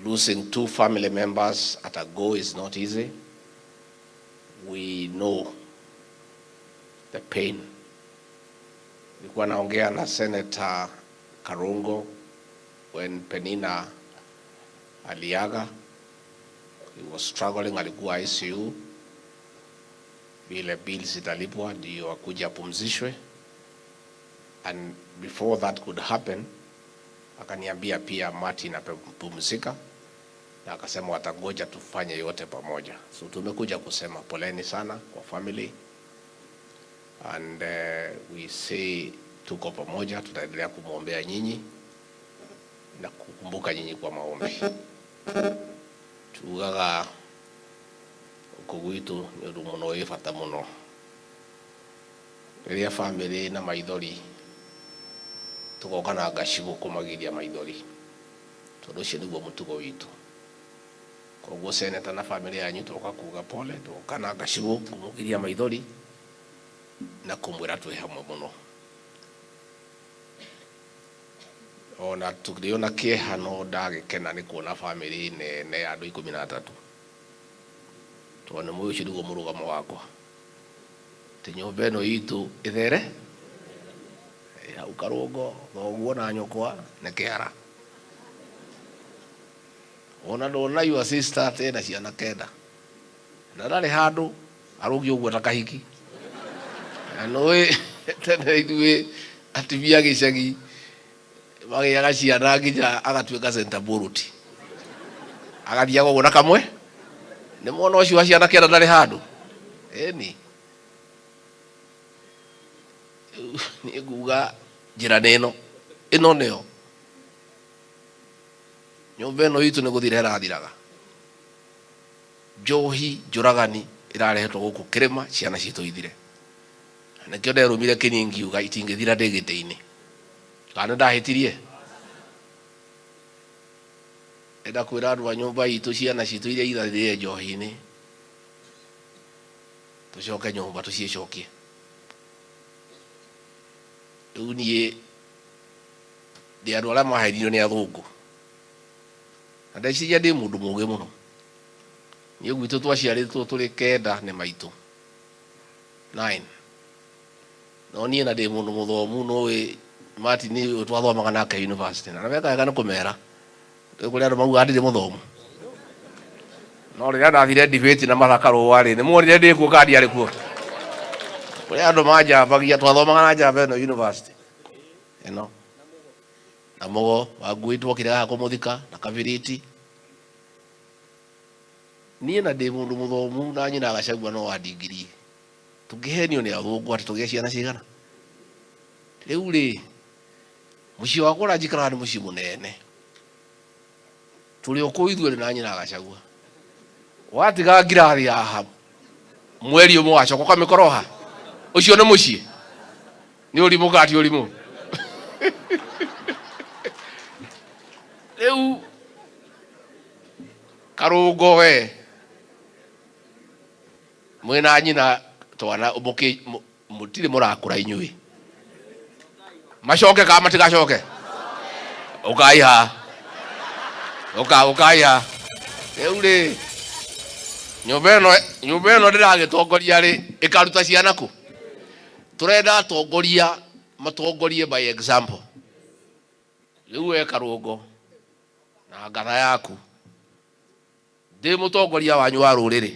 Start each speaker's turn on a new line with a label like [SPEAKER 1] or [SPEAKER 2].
[SPEAKER 1] Losing two family members at a go is not easy. We know the pain. Nilikuwa naongea na Senator Karungo when Penina aliaga. He was struggling, alikuwa ICU. Vile bills zitalipwa ndio akuja apumzishwe. And before that could happen, akaniambia pia Martin apepumzika na akasema watangoja tufanye yote pamoja. So tumekuja kusema poleni sana kwa family and we say tuko pamoja, tutaendelea kumwombea nyinyi na kukumbuka nyinyi kwa maombi. Tugaga gũkũ gwitũ nĩ ũndũ mũno wĩ bata mũno rĩrĩa family na maithori tũgoka na ngacibũ kũmagiria maithori tondũ ũcio nĩguo mũtugo witũ. Koguo seneta na family yanyu tũgoka kuga pole, tũgoka na ngacibũ kũmũgiria maithori na kũmwĩra twĩ hamwe mũno. Ona tũrĩ ona kĩeha no ndagĩkena nĩ kuona family nene ya andũ 13, tondũ nĩ mũĩ ũcio nĩguo mũrũgamo wakwa, atĩ nyũmba ĩno itũ ĩthere hau Karũngo thoguo na nyũkwa nĩ kĩara. Ona ndona your sister atĩ ena ciana 9 na ndarĩ handũ arũngiĩ ũguo ta kahiki. Na nĩũĩ tene ithuĩ atumia gĩcagi magĩaga ciana nginya agatuĩka center bolt, agathiaga ũguo na kamwe. Nĩ mwana ũcio wa ciana 9 ndarĩ handũ. Ĩni niĩ nguga njĩra nĩ ĩno, ĩno nĩyo nyũmba ĩno itũ nĩ gũthira ĩrathiraga. Njohi njũragani ĩrarehetwo gũkũ kĩrĩma ciana citũ ithire. Na nĩkĩo nderũmire kĩni ngiuga itingĩthira ndĩ gĩtĩ-inĩ. Kana nĩ ndahĩtirie? Ndĩrenda kwĩra andũ a nyũmba itũ ciana citũ iria irathire njohi-inĩ tũcoke nyũmba tũciĩcokie. Rĩu niĩ ndĩ andũ arĩa mahenirio nĩ athũngũ. Na ndeciria ndĩ mũndũ mũgĩ mũno. Niĩ gwitũ twaciarĩtwo tũrĩ 9 nĩ maitũ. 9. No niĩ na ndĩ mũndũ mũthomu nũĩ Martin ũyũ twathomaga nake university. Na meka wega nĩ kũmera. Rĩu kũrĩ andũ maugaga ndirĩ mũthomu. No rĩrĩa ndathire debate na Martha Karũa rĩ, nĩ muonire ndĩ kuo kana ndiarĩ kuo? Kũrĩ andũ manjambagia, twathomaga na njamba ĩno university. Ĩno. Na mũgo wa ngui twokire haha kũmũthika na kabiriti. Niĩ na ndĩ mũndũ mũthomu na nyina Gachagua no wa degree. Tũngĩhenio nĩ athũngũ atĩ tũgĩe ciana cigana? Rĩu rĩ, mũciĩ wakwa ũrĩa njikaraga nĩ mũciĩ mũnene. Tũrĩ o kũu ithuerĩ na nyina Gachagua. Watiga ngirathi haha mweri ũmwe wacoka ũkamĩkoroha. Ũcio nĩ mũciĩ? Nĩ ũrimũ kana ti ũrimũ? Rĩu Karũngo we mwĩna nyina twana mũtirĩ mũrakũra inyuĩ. Macoke kana matigacoke? Ũkai haha. Ũkai haha. Rĩu rĩ, nyũmba ĩno ndĩragĩtongoria rĩ, ĩkaruta ciana kũ? Tũrenda atongoria matongorie by example. Rĩu we Karũngo na ngatha yaku, ndĩ mũtongoria wanyu wa rũrĩrĩ.